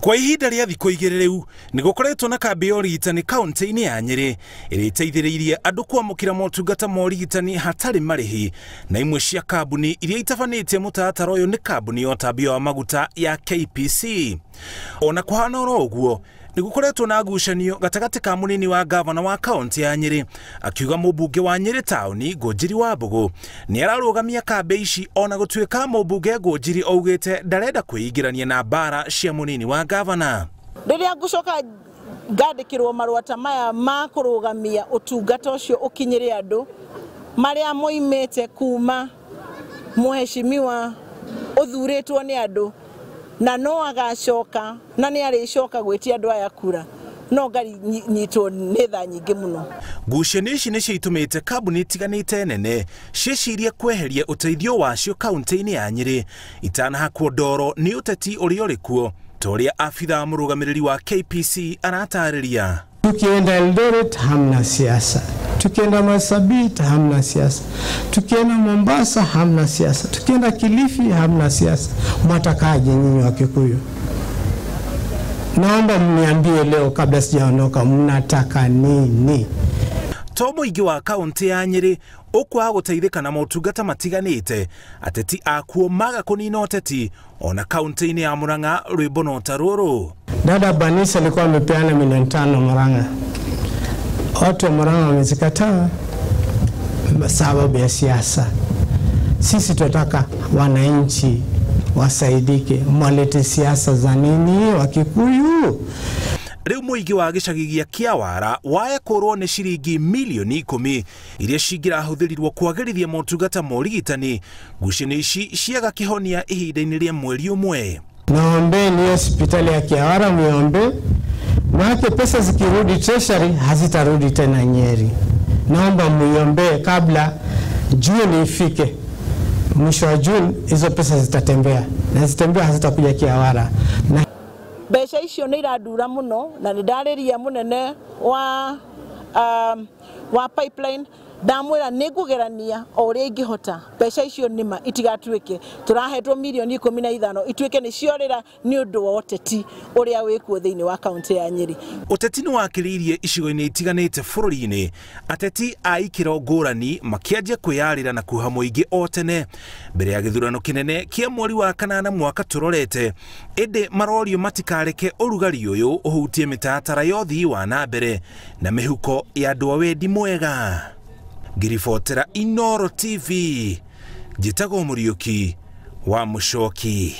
Kwa ihinda rĩa thikũ igĩrĩ rĩu nĩ gũkoretwo na kambĩ ya ũrigitani kaunti-inĩ ya Nyĩrĩ ĩrĩa ĩteithĩrĩirie andũ kwamũkĩra motungata ma ũrigitani hatarĩ marĩhi, na imwe cia kambuni iria itabanĩtie mũtaratara ũyũ nĩ kambuni ya ũtambia wa maguta ya KPC. Ona kũhana oro ũguo, nĩ gũkoretwo na ngucanio gatagatĩ ka mũnini wa gavana wa kaunti ya Nyĩrĩ akiuga mũmbunge wa Nyĩrĩ taũni Ngũnjiri wa Mbũgũ nĩ ararũgamia kambĩ ici, ona gũtuĩka mũmbunge Ngũnjiri augĩte ndarenda kwĩingĩrania na mbara cia mũnini wa gavana. Rĩrĩa ngũcoka ngandĩkĩrwo marũa ta maya ma kũrũgamia ũtungata ũcio ũkinyĩre andũ marĩa moimĩte kuma mũheshimiwa ũthurĩtwo nĩ andũ, na no agacoka na nĩ arĩcoka gwĩtia andũ aya kura, no ngari nyitwo nĩ tha nyingĩ mũno. Ngucanio ici nĩcio itũmĩte kambuni itiganĩte nene ciĩcirie kweheria ũteithio wacio kaunti-inĩ ya Nyĩrĩ itanahakwo ndoro nĩ ũteti ũrĩa ũrĩ kuo, ta ũrĩa abithaa mũrũgamĩrĩri wa KPC aratarĩria. Tukienda Eldoret hamna siasa, tukienda Marsabit hamna siasa, tukienda Mombasa hamna siasa, tukienda Kilifi hamna siasa. Mwatakaje nyinyi wa Kikuyu? Naomba mniambie leo kabla sijaondoka, mnataka nini? To mũingĩ wa kaunti ya Nyĩrĩ ũkwaga gũteithĩka na motungata matiganĩte, ateti akuo maga kũnina ũteti ona kaunti-inĩ ya Murang'a rwĩmbo no ta rũrũ. Dada Banisa alikuwa amepeana milioni 5 Murang'a. Watu wa Murang'a wamezikataa sababu ya siasa. Sisi tunataka wananchi wasaidike, mwalete siasa za nini wa Kikuyu? Rĩu mũingĩ wa gĩcagi gĩa Kĩawara wayakũrwo nĩ ciringi milioni 10 iria cingĩrahũthĩrirwo kwagĩrithia motungata ma ũrigitani. Ngucanio ici ciaga kĩhonia ihinda-inĩ rĩa mweri ũmwe. Naombeni hospitali ya Kiawara muombe, maana pesa zikirudi treasury hazitarudi tena Nyeri. Naomba muombe kabla Juni ifike. Mwisho wa Juni hizo pesa zitatembea, na zitembea hazitakuja Kiawara. Na mbeca icio nĩ irandura mũno, na nĩ ndarĩria mũnene wa pipeline ndamwĩra nĩ ngũgerania o ũrĩa ingĩhota mbeca icio nĩma itigatuĩke tũrahetwo milioni 15 ituĩke nĩ ciorĩra nĩ ũndũ wa ũteti ũrĩa wĩkuo thĩinĩ wa kaunti ya Nyĩrĩ. Ũteti nĩ wakĩrĩirie icigo-inĩ itiganĩte bũrũri-inĩ, ateti a ikĩro ngũrani makĩanjia kwĩyarĩra na kuha mũingĩ o tene mbere ya gĩthurano kĩnene kĩa mweri wa kanana mwaka tũrorete, ĩndĩ marorio matikareke ũrugari ũyũ ũhutie mĩtaratara ya ũthii wa na mbere na mĩhuko ya andũ a wendi mwega. Ngiribotera Inooro TV, njĩtagwo Mũriũki wa Mũcoki.